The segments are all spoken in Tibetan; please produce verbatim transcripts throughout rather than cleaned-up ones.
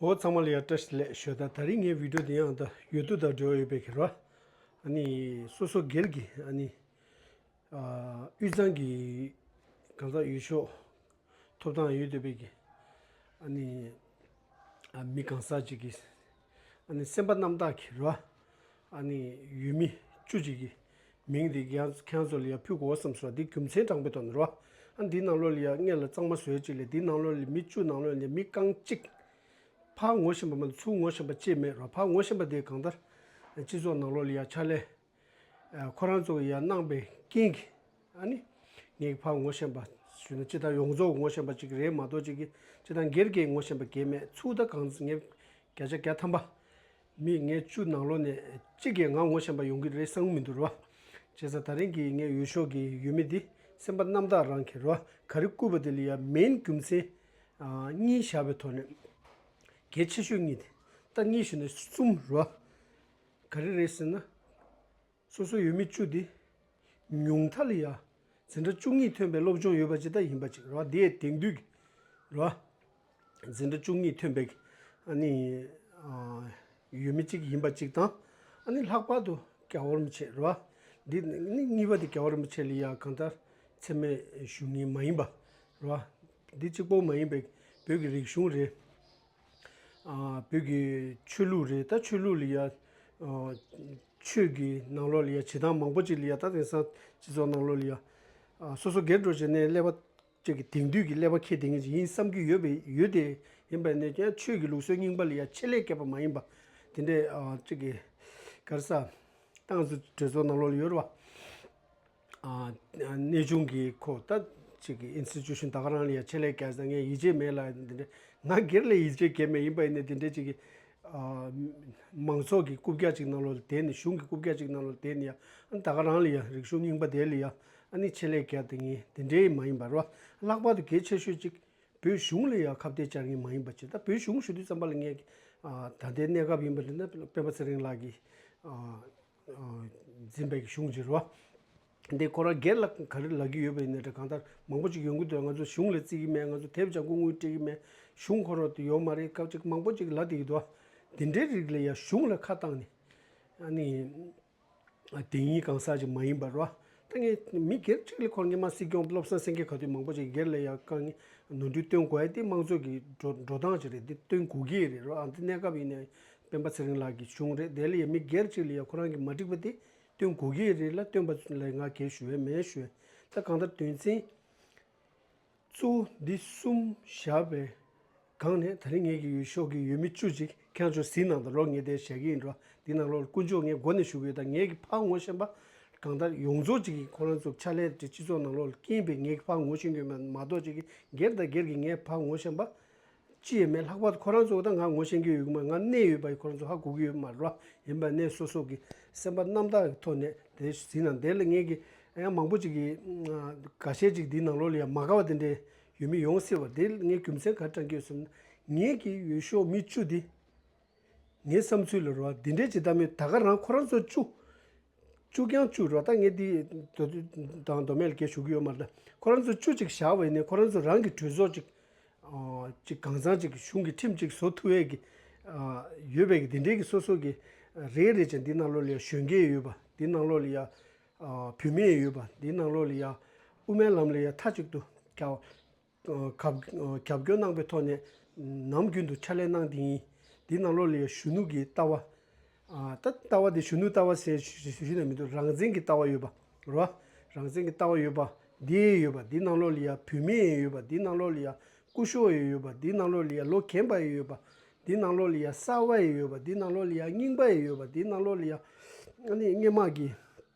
འོ་ཚང་མ་ལ་ཡང་བཀྲ་ཤིས་བདེ་ལེགས་ཞུ། ད་ད་རིང་ངའི་བི་ཌིའོ་འདི་ཡང་ད་ཡུལ་དུས་དང་འབྲེལ་བ་ཡོད་པའི་གི་རོ། ཨ་ནི་སོ་སོ་སྒེར་གྱི་ཨ་ནི་ཨ་དབུས་གཙང་གི་གང་ཟག་ཡུལ་ཤོག་ཐོབ་ཐང་ཡོད་བསྡད་པའི་གི་ཨ་ནི་ཨ་མི་གང་ཟག་ཅིག་གི་ཨ་ནི་སེམས་པ་རྣམ་དག་གི་རོ། ཨ་ནི་ཡུལ་མི་བཅུ་གཅིག་གི་མིང་དེ་ཁྱེད་རང་ཚོ་ལ་ཡང་ཕུལ་དགོས་བསམ་སོང་། འདི་རྒྱུ་མཚན་དྲང་པོའི་ཐོག་ནས་རོ། ཨ་འདི་ནང་ལོགས་ལ་ཡང་སྔོན་ལ་གཙང་མ་བཟོས་ཅིག་ལས་འདི་ནང་ལོགས་ལ་མི་བཅུ་ནང་ལོགས་ནས་མི་རྐང་གཅིག་ཕར་ངོ་ཤེས་པ་མ་གཏོགས་ཚུར་ངོ་ཤེས་པ་ཅིག་མེད་རོ། ཕར་ངོ་ཤེས་པ་དེ་གང་ལྟར་སྤྱི་ཚོགས་ནང་ལོགས་ལ་ཡང་ཕྱག་ལས་ཨ་ཁོ་རང་ཚོ་གིས་ཡང་གནང་པའི་རྐྱེན་གྱིས་ཨ་ནི་ངས་ཕར་ངོ་ཤེས་པ་ཞུས་ན་སྤྱིར་བཏང་ཡོངས་རྫོགས་ངོ་ཤེས་པ་ཅིག་རེད་མ་གཏོགས་ཅིག་གིས་སྤྱིར་བཏང་སྒེར་གྱི་ངོ་ཤེས་པ་གང་མེད། ཚུར་ད་གང་ངས་བརྒྱ་ཆ་བརྒྱ་ཐམ་པ་མི་ངས་བཅུ་ནང་ལོགས་ནས་གཅིག་གིས་ང་ངོ་ཤེས་པ་ཡོང་གི་རེད་བསམ་གྱི་མི་འདུག་རོ། བྱས་ཙང་ད་རིང་གི་ངའི་ཡུལ་ཤོག་གི་ཡུལ་མི་འདི་སེམས་པ་རྣམ་དག་རང་གི་རོ། ག་རེ་བསྐུར་བ་དེ་ལ་ཡང་མེན་རྒྱུ་མཚན་ཨ་གཉིས་བཞག་པའི་ཐོག་ནས་གལ་ཆེ་ཤོས་གཉིས་དེ། ད་གཉིས་ཞུས་ན་གསུམ་རོ། ག་རེ་རེད་ཟེར་ན། སོ་སོ་ཡུལ་མི་བཅུ་འདི་ཉུང་མཐའ་ལ་ཡ་འཛིན་གྲྭ་བཅུ་གཉིས་ཐོན་པའི་སློབ་སྦྱོང་ཡོད་པ་ཅིག་ད་ཡིན་པ་ཅིག་རོ། འདི་ཡི་དེང་དུས་ཀྱི་རོ། འཛིན་གྲྭ་བཅུ་གཉིས་ཐོན་པའི་ཨ་ནི་ཨ་ཡུལ་མི་གཅིག་ཡིན་པ་གཅིག་དང་། ཨ་ནི་ལྷག་པར་དུ་རྒྱལ་བ་རིན་པོ་ཆེ་རོ། འདི་ནི་གཉིས་པ་དེ་རྒྱལ་བ་རིན་པོ་ཆེ་ལ་ཡ་གང་ལྟར་མཚན་སྨད་ཞུ་མཁན་མ་ཡིན་པ་རོ། འདི་གཅིག་པོ་མ་ཡིན་པའི་བོད་ཀྱི་རིག་གཞུང་རེད། ཨ་བོད་ཀྱི་ཆོས་ལུགས་རེད། ད་ཆོས་ལུགས་ལ་ཡ་ཨ་ཆོས་ཀྱི་ནང་ལོགས་ལ་ཡ་བྱེད་སྟངས་མང་པོ་ཅིག་ལ་ཡ་ད་དེང་སང་སྤྱི་ཚོགས་ནང་ལོགས་ལ་ཡ་ཨ་སོ་སོ་སྒེར་འགྲོ་བྱས་ནས་ཀླད་པ་ཅིག་གི་དེང་དུས་ཀྱི་ཀླད་པ་འཁྱེར་བསྡད་མཁན་ཅིག་ཡིན་བསམ་གྱི་ཡོད་པའི་ཡོད་དེ། ཡིན་པ་ནས་ཀྱང་ཆོས་ཀྱི་ལུགས་སྲོལ་རྙིང་པ་ལ་ཡ་ཆེད་ལས་བརྒྱབ་པ་མ་ཡིན་པ་དེ་འདྲའི་ཨ་ཅིག་གི་ག་རེ་ཟ་ཏང་ཙུའུ་གྲོས་ཚོགས་ནང་ལོགས་ལ་ཡོད་རེད་བ། ཨ་གནས་ཆུང་གི་ཁོ་ད་ཅིག་གི་ཨིན་སི་ཊི་ཊུ་ཤན་ད་ག་རང་ལ་ཡ་ཆེད་ལས་བརྒྱབ་ཙང་ངས་ཡིད་ཆེས་མེད་ལ་འདི་འདྲ། ང་སྒེར་ལ་ཡིད་ཆེས་བརྒྱབ་མེད། ཡིན་པ་ཡིན་ནའི་འདི་འདྲའི་ཅིག་གི་ཨ་མང་ཚོགས་ཀྱི་རྐུབ་བཀྱག་ཅིག་ནང་ལོགས་ལ་བསྡད་ནས་གཞུང་གི་རྐུབ་བཀྱག་ཅིག་ནང་ལོགས་ལ་བསྡད་ནས་ཡ་ཨ་ད་ག་རང་ལ་ཡ་རིག་གཞུང་རྙིང་པ་དེ་ལ་ཡ་ཨ་ནི་ཆེད་ལས་བརྒྱབ་དེ་ངས་འདི་འདྲའི་མ་ཡིན་པ་རོ། ལྷག་པར་དུ་གལ་ཆེ་ཤོས་ཅིག་བོད་གཞུང་ལ་ཡང་ཁ་གཏད་བཅར་མཁན་མ་ཡིན་པ་ཅིག་ད་བོད་གཞུང་ཞུ་དུས་ཙམ་པ་ལ་ངས་ཨ་ད་ལྟའི་གནས་སྐབས་ཡིན་པ་འདི་ན་སྤེན་པ་ཚེ་རིང་ལགས་ཀྱིས་ཨ་ཨ་འཛིན་པའི་གཞུང་ཅིག་རེད་བ། འདི་ཁོ་རང་སྒེར་ལ་ག་རེ་ལབ་ཀྱི་ཡོད་པ་ཡིན་ན་འདྲ། གང་ལྟར་མང་པོ་ཅིག་ཡོང་གི་འདུག་ང་ཚོ་གཞུང་ལ་བརྩི་གི་མེད། ང་ཚོ་དེབ་ལྗང་ཁུ་དངུལ་སྤྲད་ཀྱི་མེད། གཞུང་ཁོ་རང་དུ་ཡོད་མ་རེད། སྐབས་ཅིག་མང་པོ་ཅིག་ལབ་བསྡད་ཀྱི་འདུག་འདི་འདྲའི་རིགས་ལ་ཡང་གཞུང་ལ་ཁ་བཏང་ནས་ཨ་ནི། དེ་ཡིན་གང་ཟག་ཅིག་མ་ཡིན་པ་རོ། ད་ངས་མི་སྒེར་གཅིག་ལ་ཁོ་སྔོན་མ་སྲིད་སྐྱོང་བློ་བཟང་སེང་གེ་ག་དུས་མང་པོ་ཅིག་སྒེར་ལ་ཡང་དཀའ་ངལ་ནོར་འཁྲུལ་སྟོན་དགོས་ཡ་དེ་དམངས་གཙོ་གི་འགྲོ་འགྲོ་སྟངས་ཅིག་རེད། དེ་སྟོན་དགོས་ཀྱི་རེད་རོ། ཨ་འདི་གནས་སྐབས་ཡིན་ནའི་སྤེན་པ་ཚེ་རིང་ལགས་ཀྱི་གཞུང་རེད། དེ་ལ་ཡང་མི་སྒེར་གཅིག་ལ་ཡང་ཁོ་རང་གི་མ་འགྲིག་པ་དེ་སྟོན་དགོས་ཀྱི་རེད་ལ། སྟོན་པ་ལ་ང་གལ་ཞུ་ཡ་མེད་ཞུ་ཡ། ད་གང་ལྟར་དོན་ཚན་གཙོ་བོ་འདི་གསུམ་བཞག་པའི་སྒང་ནས་ད་རིང་ངེད་ཀྱི་ཡུལ་ཤོག་གི་ཡུལ་མི་བཅུ་ཅིག་ཁྱེད་རང་ཚོ་གཟིགས་གནང་དང་རོགས། ངས་དེ་བཤད་ཀྱི་ཡིན་རོགས། འདི་ནང་ལོགས་ལ་དཀོན་མཆོག་ངས་མགོ་ནས་ཞུ་གི་ཡོད། ད་ངེད་ཀྱི་ཕར་ངོ་ཤེས་པ་གང་ལྟར་ཡོངས་རྫོགས་ཅིག་གིས་ཁོ་རང་ཚོ་ཕྱག་ལས་དེ་སྤྱི་ཚོགས་ནང་ལོགས་ལ་རྐྱེན་པས་ངེད་ཀྱི་ཕར་ངོ་ཤེས་ཀྱི་ཡོད་མ་མ་གཏོགས་ཅིག་གིས་སྒེར་དང་སྒེར་གྱིས་ངས་ཕར་ངོ་ཤེས་པ་ཅི་ཡང་མེད། ལྷག་པར་དུ་ཁོ་རང་ཚོ་ད་ང་ངོ་ཤེས་ཀྱི་ཡོད་ཀྱི་མ་རེད། ང་གནས་ཡོད་པ་ཡིས་ཁོ་རང་ཚོ་ཧ་གོ་གི་ཡོད་མ་རེད་རོ། ཡིན་པ་ནས་སོ་སོ་གི་སེམས་པ་རྣམ་དག་གི་ཐོག་ནས་དེ་གཟིགས་གནང་། དེ་ལ་ངེད་ཀྱི་ཡང་མང་པོ་ཅིག་གིས་ཨ་འགའ་ཤས་ཅིག་འདིའི་ནང་ལོགས་ལ་ཡང་མ་དགའ་བ་དེ་འདྲའི་ཡོད་མི་ཡོང་སྲིད་པ། དེ་ལ་ངས་རྒྱུ་མཚན་ག་རེ་དྲངས་ཀྱི་ཡོད་ཟེར་ན། ངེད་ཀྱི་ཡུལ་ཤོག་མི་བཅུ་འདི་ངའི་བསམ་ཚུལ་ལ་རོ། འདི་འདྲའི་ཅིག་ད་མི་ད་ག་རང་ཁོ་རང་ཚོ་བཅུ་བཅུ་རྐྱང་བཅུ་རོ། ད་ངས་འདི་དོ་དང་མདོ་སྨད་ལ་སྐད་ཞུ་གི་ཡོད་མ་རེད། ད་ཁོ་རང་ཚོ་བཅུ་ཅིག་བཞག་པ་ཡིན་ནའི་ཁོ་རང་ཚོ་རང་གི་གྲོས་ཚོགས་ཅིག་ཨ་ཅིག་གང་ཚང་ཅིག་གཞུང་གི་ཁྲིམས་ཅིག་བཟོ་ཐུབ་ཡས་ཀྱི་ཨ་ཡོད་པའི་གི་འདི་འདྲའི་གི་སོ་སོ་གི་རེ་རེ་བྱས་འདི་ནང་ལོགས་ལ་ཡ་གཞོན་སྐྱེས་ཡོད་པ། འདི་ནང་ལོགས་ལ་ཡ་ཨ་བུད་མེད་ཡོད་པ། འདི་ནང་ལོགས་ལ་ཡ་དབུ་མའི་ལམ་ལ་ཡ་མཐའ་གཅིག་ཏུ་རྒྱབ་རྒྱབ་སྐྱོར་གནང་པའི་ཐོག་ནས་ནམ་རྒྱུན་དུ་ཕྱག་ལས་གནང་སྟེ་ཡིན། འདི་ནང་ལོགས་ལ་ཡ་གཞོན་ནུ་གི་ལྟ་བ། ཨ་ད་ལྟ་བ་འདི་གཞོན་ནུ་ལྟ་བ་ཟེར་ཞུ་ཞུ་ཞུ་ན་མི་འདུག་རང་བཙན་གྱི་ལྟ་བ་ཡོད་པ་རོ། རང་བཙན་གྱི་ལྟ་བ་ཡོད་པ་འདི་ཡོད་པ། འདི་ནང་ལོགས་ལ་ཡ་བུད་མེད་ཡོད་པ། འདི་ནང་ལོགས་ལ་ཡ་སྐུ་ཞབས་ཡོད་པ། འདི་ནང་ལོགས་ལ་ཡ་ལོ་རྒན་པ་ཡོད་པ། འདི་ནང་ལོགས་ལ་ཡ་གསར་བ་ཡོད་པ། འདི་ནང་ལོགས་ལ་ཡ་རྙིང་པ་ཡོད་པ། འདི་ནང་ལོགས་ལ་ཡ་ཨ་ནི་སྔོན་མ་གི་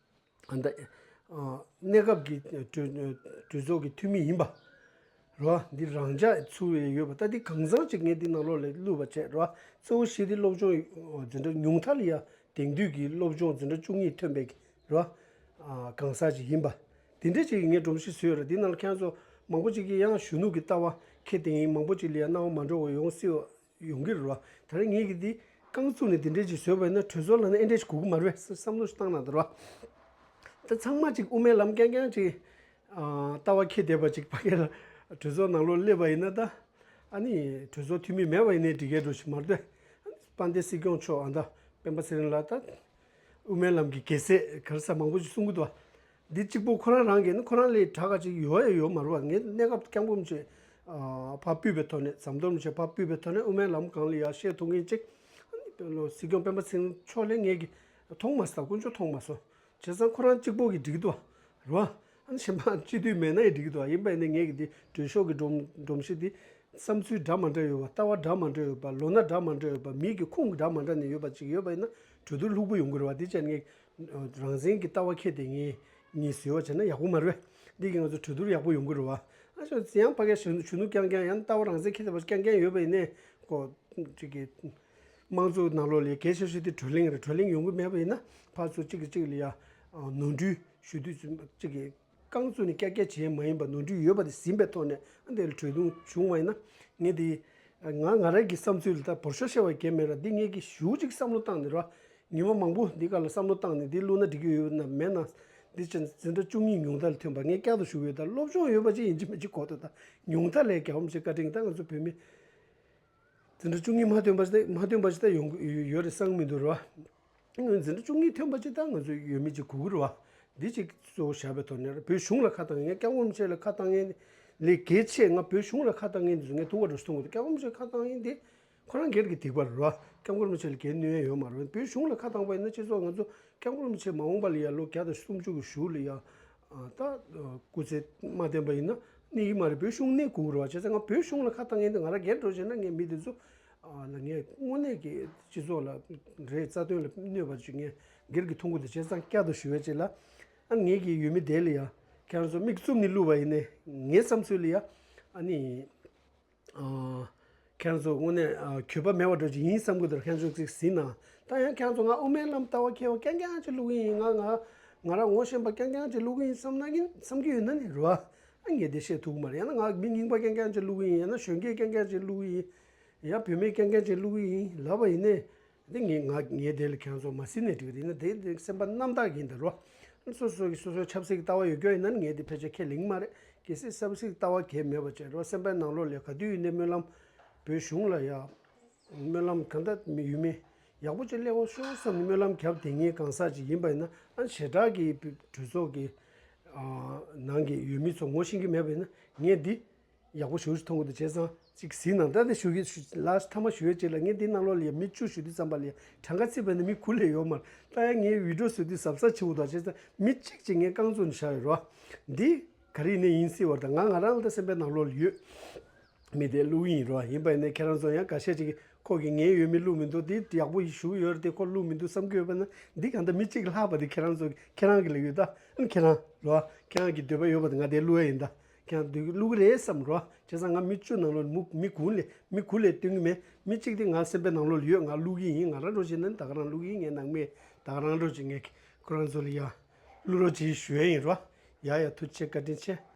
ཨ་ད་ཨ་གནས་སྐབས་ཀྱི་གྲོས་གྲོས་ཚོགས་ཀྱི་འཐུས་མི་ཡིན་པ་རོ། འདི་རང་འཇགས་ཚུར་ཡོད་པ། ད་འདི་གང་ཚང་ཅིག་ངས་འདི་ནང་ལོགས་ལ་བླུགས་པ་བྱས་རོ། གཙོ་བོ་གཞི་འདི་སློབ་སྦྱོང་འཛིན་གྲྭ་ཉུང་མཐའ་ལ་ཡ་དེང་དུས་ཀྱི་སློབ་སྦྱོང་འཛིན་གྲྭ་བཅུ་གཉིས་ཐོན་པའི་རོ། ཨ་གང་ཟག་ཅིག་ཡིན་པ། དེ་འདྲ་ཅིག་ངས་སྒྲོམ་གཞི་བཟོས་ཡོད་རེད། འདི་ནང་ལ་ཁྱེད་ཚོ་མང་པོ་ཅིག་གིས་ཡང་གཞོན་ནུ་གི་ལྟ་བ་འཁྱེར་བསྡད་ཡིན། མང་པོ་ཅིག་ལ་ཡང་སྣང་བ་མ་འགྲོ་བ་ཡོང་སྲིད་པ། ཡོང་གི་རེད་བ། ད་རེས་ངེད་ཀྱིས་འདི་རྐང་བཙུགས་ནས་འདི་འདྲས་ཅིག་བཟོས་པ་ཡིན་ན་གྲོས་ཚོགས་ལ་ནི་ཨེ་འདྲས་ཅིག་དགོས་ཀྱི་མ་རེད་བསམ་བློ་ཞིག་བཏང་གནང་འདུག་ར། ད་ཚང་མ་ཅིག་དབུ་མའི་ལམ་རྐྱང་རྐྱང་ཅིག་ཨ་ལྟ་བ་འཁྱེར་བསྡད་པ་ཅིག་ཕ་གི་ལ་གྲོས་ཚོགས་ནང་ལོགས་སླེབས་པ་ཡིན་ན་ད་ ཨ་ནི་གྲོས་ཚོགས་འཐུས་མི་མེད་པ་ཡིན་ནའི་འགྲིག་གི་འགྲོ་ཞིག་མ་རེད། དཔལ་ལྡན་སྲིད་སྐྱོང་མཆོག་ཨ་མདའ་སྤེན་པ་ཚེ་རིང་ལགས་ད་དབུ་མའི་ལམ་གྱི་རྒྱལ་སྲས་ག་རེ་ཟེར་མང་པོ་ཞིག་གསུང་གི་འདུག་བ། འདི་གཅིག་པོ་ཁོ་རང་རང་གིས་ནི་ཁོ་རང་ལས་དྲག་ག་ཅིག་ཡོད་ཡ་ཡོད་མ་རེད་བ། ངས་གནས་སྐབས་སྐྱབས་མགོན་རིན་པོ་ཆེ་ཕར་ཕུད་པའི་ཐོག་ནས་ཟམ་གདོང་རིན་པོ་ཆེ་ཕར་ཕུད་པའི་ཐོག་ནས་དབུ་མའི་ལམ་སྒང་ལ་ཡར་བཤད་ཐུབ་མཁན་ཅིག་ཨ་ནི་སྲིད་སྐྱོང་སྤེན་པ་ཚེ་རིང་མཆོག་ལས་ངས་ཀྱི་མཐོང་མ་སོང་། དཀོན་མཆོག་མཐོང་མ་སོང་། བྱས་ཙང་ཁོ་རང་གཅིག་པོ་གིས་འགྲིག་གི་འདུག་བ། རེད་བ། ཨ་ནི་གཞན་པ་སྤྱི་འཐུས་མེད་ན་ཡང་འགྲིག་གི་འདུག་བ། ཡིན་པ་ཡིན་ནའི་ངས་ཀྱི་འདི་གྲོས་ཚོགས་ཀྱི་སྒྲོམ་སྒྲོམ་གཞི་འདི་བསམ་ཚུལ་འདྲ་མ་འདྲ་ཡོད་པ། ལྟ་བ་འདྲ་མ་འདྲ་ཡོད་པ། ལོ་ན་འདྲ་མ་འདྲ་ཡོད་པ། མི་གི་ཁུངས་འདྲ་མ་འདྲ་ནས་ཡོད་པ་ཅིག་ཡོད་པ་ཡིན་ན་གྲོས་བསྡུར་ལྷུག་པོ་ཡོང་གི་རེད་བ། དེ་བྱས་ནས་ངས་རང་བཙན་གྱི་ལྟ་བ་ཁྱེར་ཏེ་ངས་ངས་བཟོས་པ་བྱས་ན་ཡག་པོ་མ་རེད་པས། འདི་གིས་ང་ཚོ་གྲོས་བསྡུར་ཡག་པོ་ཡོང་གི་རེད་བ། ཨ་ཞོ་ཡང་ཕ་གིར་གཞོན་གཞོན་ནུ་རྐྱང་རྐྱང་ཡང་ལྟ་བ་རང་བཙན་ཁྱེར་ཏེ་བ་རྐྱང་རྐྱང་ཡོད་པ་ཡིན་ནའི་ཁོ་ཅིག་གི་དམངས་གཙོ་ནང་ལོགས་ལ་གལ་ཆེ་ཤོས་དེ་གྲོས་གླེང་རེད། གྲོས་གླེང་ཡོང་གི་མེད་པ་ཡིན་ན་ཕར་ཚུར་གཅིག་གིས་གཅིག་ལ་ཡ་ནོར་འཁྲུལ་ཞུ་དུས་གཅིག་གིས་རྐང་བཙུགས་ནས་ཀྱག་ཀྱག་བྱེད་མ་ཡིན་པ་ནོར་འཁྲུལ་ཡོད་པ་དེ་ཟིན་པའི་ཐོག་ནས་ཨ་འདི་ལ་གྲོས་བསྡུར་བྱུང་བ་ཡིན་ན་ངས་འདི་ང་ང་རང་གི་བསམ་ཚུལ་ལ་ད་བོར་ཤོག་བཤད་པ་གལ་མེད་ར། འདི་ངས་ཀྱི་ཞུ་གཅིག་བསམ་བློ་བཏང་ནས་ར། ཉི་མ་མང་པོ་འདི་ག་ལ་བསམ་བློ་བཏང་ནས་འདི་བླུགས་ན་འགྲིག་གི་ཡོད་ན་མེད་ན། འདི་ཅན་འཛིན་གྲྭ་བཅུ་གཉིས་ཉུང་མཐའ་ལ་ཐོན་པ་ངས་བསྐྱར་དུ་ཞུ་གི་ཡོད། ད་སློབ་སྦྱོང་ཡོད་པ་ཅིག་ཡིན་གཅིག་མིན་གཅིག་གོ་ཐུབ། ད་ཉུང་མཐའ་ལས་རྒྱལ་བ་རིན་པོ་ཆེ་བཀའ་དྲིན་ད་ང་ཚོ་བོད་མི་འཛིན་གྲྭ་བཅུ་གཉིས་མ་ཐོན་པ་ཞིག་མ་ཐོན་པ་ཞིག་ད་ཡོང་གི་ཡོད་རེད་བསམ་གི་མི་འདུག་ར། འཛིན་གྲྭ་བཅུ་གཉིས་ཐོན་པ་ཅིག་ད་ང་ཚོ་ཡོད་མི་ཅིག་དགོས་ཀྱི་རེད་བ། འདི་ཅིག་གཙོ་བོ་བཞག་པའི་ཐོག་ནས་བོད་གཞུང་ལ་ཁ་བཏང་ངས་སྐྱབས་མགོན་རིན་པོ་ཆེ་ལ་ཁ་བཏང་མཁན་ལས་གལ་ཆེ། ང་བོད་གཞུང་ལ་ཁ་བཏང་མཁན་འདི་ཚོ་ངས་ཐུགས་ཁ་འགྲོ་སོང་གི་འདུག་སྐྱབས་མགོན་རིན་པོ་ཆེ་ཁ་བཏང་མཁན་འདི་ཁོ་རང་སྒེར་གྱི་སྡིག་པ་རེད་བ། སྐྱབས་མགོན་རིན་པོ་ཆེ་ལ་སྒེར་གནོད་ཡ་ཡོད་མ་རེད། བོད་གཞུང་ལ་ཁ་བཏང་པ་ཡིན་ན་སྤྱི་ཚོགས་ང་ཚོ་སྐྱབས་མགོན་རིན་པོ་ཆེ་མ་འོངས་པ་ལ་ཡ་ལོ་བརྒྱ་དང་སུམ་ཅུ་གི་གཞུག་ལ་ཡ་ད་སྐུ་ཚེ་མ་བརྟན་པ་ཡིན་ན་གནས་ཀྱི་མ་རེད། བོད་གཞུང་གནས་དགོས་ཀྱི་རེད་བ། བྱས་ཙང་ང་བོད་གཞུང་ལ་ཁ་བཏང་མཁན་འདི་ང་རང་སྒེར་འགྲོ་བྱས་ན་ངས་མི་འདི་ཚོ་ལ་ངས་དངོས་གནས་ཀྱི་སྤྱི་ཚོགས་ལ་རེད་རྩ་དོན་ལ་གནོད་པ་ཅིག་ངས་སྒེར་གྱི་ཐུགས་ཁུར་དེ་བྱས་ཙང་བསྐྱར་དུ་ཞུ་བའི་ཆེད་ལ་ཨ་ངེད་ཀྱི་ཡུལ་མི་དེ་ལ་ཡ་ཁྱེད་རང་ཚོ་མིག་བཙུམ་ནས་བླུགས་པ་ཡིན་ནའི་ངའི་བསམ་ཚུལ་ལ་ཡ་ཨ་ནི་ཁྱེད་རང་ཚོ་དངོས་གནས་གྱོད་པ་མེད་པ་འདྲ་ཅིག་ཡིན་བསམ་གི་འདུག་ཁྱེད་རང་ཚོ་ཅིག་ཟིན་ན་ད་ཡང་ཁྱེད་རང་ཚོ་ང་དབུ་མའི་ལམ་ལྟ་བ་མཁས་པ་རྐྱང་རྐྱང་ཅིག་བླུགས་ཡིན། ང་ང་ང་རང་ངོ་ཤེས་པ་རྐྱང་རྐྱང་ཅིག་བླུགས་ཡིན་བསམ་ན་ཡིན་བསམ་གི་ཡོད་ན་ནི་རེད་བ། ཨ་ངས་དེ་བཤད་ཐུབ་ཀྱི་མ་རེད། ཡང་ན་ང་མི་རྙིང་པ་རྐྱང་རྐྱང་ཅིག་བླུགས་ཡིན། ཡང་ན་གཞོན་སྐྱེས་རྐྱང་རྐྱང་ཅིག་བླུགས་ཡིན། ཡང་བུད་མེད་རྐྱང་རྐྱང་ཅིག་བླུགས་ཡིན་ལབ་པ་ཡིན་ནའི། དེ་ངས་ང་ངས་དེ་ལ་ཁྱེད་རང་ཚོ་མ་ཟིན་ནས་འགྲིག་རེད་ན་དེ་དེ་སེམས་པ་རྣམ་དག་ཡིན་ད་རོ། སོ་སོ་གི་སོ་སོའི་ཆབ་སྲིད་ཀྱི་ལྟ་བ་ཡོད་རྒྱུ་ཡིན་ན་ངས་དེ་ཕལ་ཆེར་ཁས་ལེན་གྱི་མ་རེད། གལ་སྲིད་ཆབ་སྲིད་ཀྱི་ལྟ་བ་གལ་མེད་པ་བྱས་རོ། སེམས་པའི་ནང་ལོགས་ལ་ག་དུས་ཡིན་ནའི་སྨོན་ལམ་བོད་གཞུང་ལ་ཡ་སྨོན་ལམ་གང་ལྟར་ཡུལ་མི་ཡག་པོ་ཅིག་སླེབས་ཤོག་བསམ་ནས་སྨོན་ལམ་བརྒྱབ་བསྡད་མཁན་གང་ཟག་ཅིག་ཡིན་པ་ཡིན་ན་ཨ་ཞེ་དྲག་གི་གྲོས་ཚོགས་ཀྱི་ནང་གི་ཡུལ་མི་ཚོ་ངོ་ཤེས་ཀྱི་མེད་པ་ཡིན་ན་ངས་འདི། ཡག་པོ་ཞེ་པོ་ཅིག་མཐོང་གི་འདུག་བྱས་ཙང་ཅིག་གཟིགས་གནང་། ད་དེ་ཞུ་གི་ལ་ཐ་མ་ཞུ་བའི་རྗེས་ལ་ངས་འདི་ནང་ལོགས་ལ་ཡ་མི་བཅུ་ཞུ་དུས་ཙམ་པ་ལ་ཡ་གྲངས་ཀ་བརྩིས་པ་ནི་མི་དགུ་ལས་ཡོད་མ་རེད། ད་ཡ་ངས་བི་ཌིའོ་བཟོ་དུས་གཟབ་གཟབ་བྱེད་དགོས་འདུག་བྱས་ཙང་མི་གཅིག་ཅིག་ངས་རྐང་བཙུགས་ནས་བཞག་ཡོད་རོ། འདི་ག་རེ་ཡིན་ནའི་ཡིན་སྲིད་པ་རེད། ད་ང་ང་རང་ལ་ད་སེམས་པའི་ནང་ལོགས་ལ་ཡོད། མི་དེ་བླུག་གི་ཡིན་རོ། ཡིན་པ་ཡིན་ནའི་ཁྱེད་རང་ཚོ་ཡང་འགའ་ཤས་ཅིག་གིས་ཁོ་གིས་ངའི་ཡུལ་མི་བླུག་མི་འདུག་འདི་ཡག་པོ་ཞུ་གི་ཡོད་རེད་དེ་ཁོ་བླུག་མི་འདུག་བསམ་གྱི་ཡོད་པ་ན་འདི་གང་ལྟར་མི་གཅིག་ལྷག་པ་དེ་ཁྱེད་རང་ཚོ་ཁྱེད་རང་གི་ལ་ཡོད། ད་ཁྱེད་རང་རོ། ཁྱེད་རང་གི་འདོད་པ་ཡོད་པ་དེ་ང་དེ་བླུག་ཡ་ཡིན་ད། ཁྱེད་རང་འདོད་གི་བླུག་གི་རེད་བསམ་རོ། བྱས་ཙང་ང་མི་བཅུ་ནང་ལོགས་མུ་མི་དགུ་ལས་མི་དགུ་ལས་སྟོན་གི་མེད། མི་གཅིག་དེ་ང་སེམས་པའི་ནང་ལོགས་ལ་ཡོད། ང་བླུག་གི་ཡིན། ང་རང་འགྲོ་བྱེད་ན་ད་ག་རང་བླུག་གི་ཡིན། ངའི་ནང་མི་ད་ག་རང་འགྲོ་བྱེད། ངས་ཁོ་རང་ཚོ་ལ་ཡ་བླུག་རོགས་བྱེད་ཞུ་ཡ་ཡིན་རོ། ཡ་ཡ་ཐུགས་རྗེ་ཆེ། བཀའ་དྲིན་ཆེ།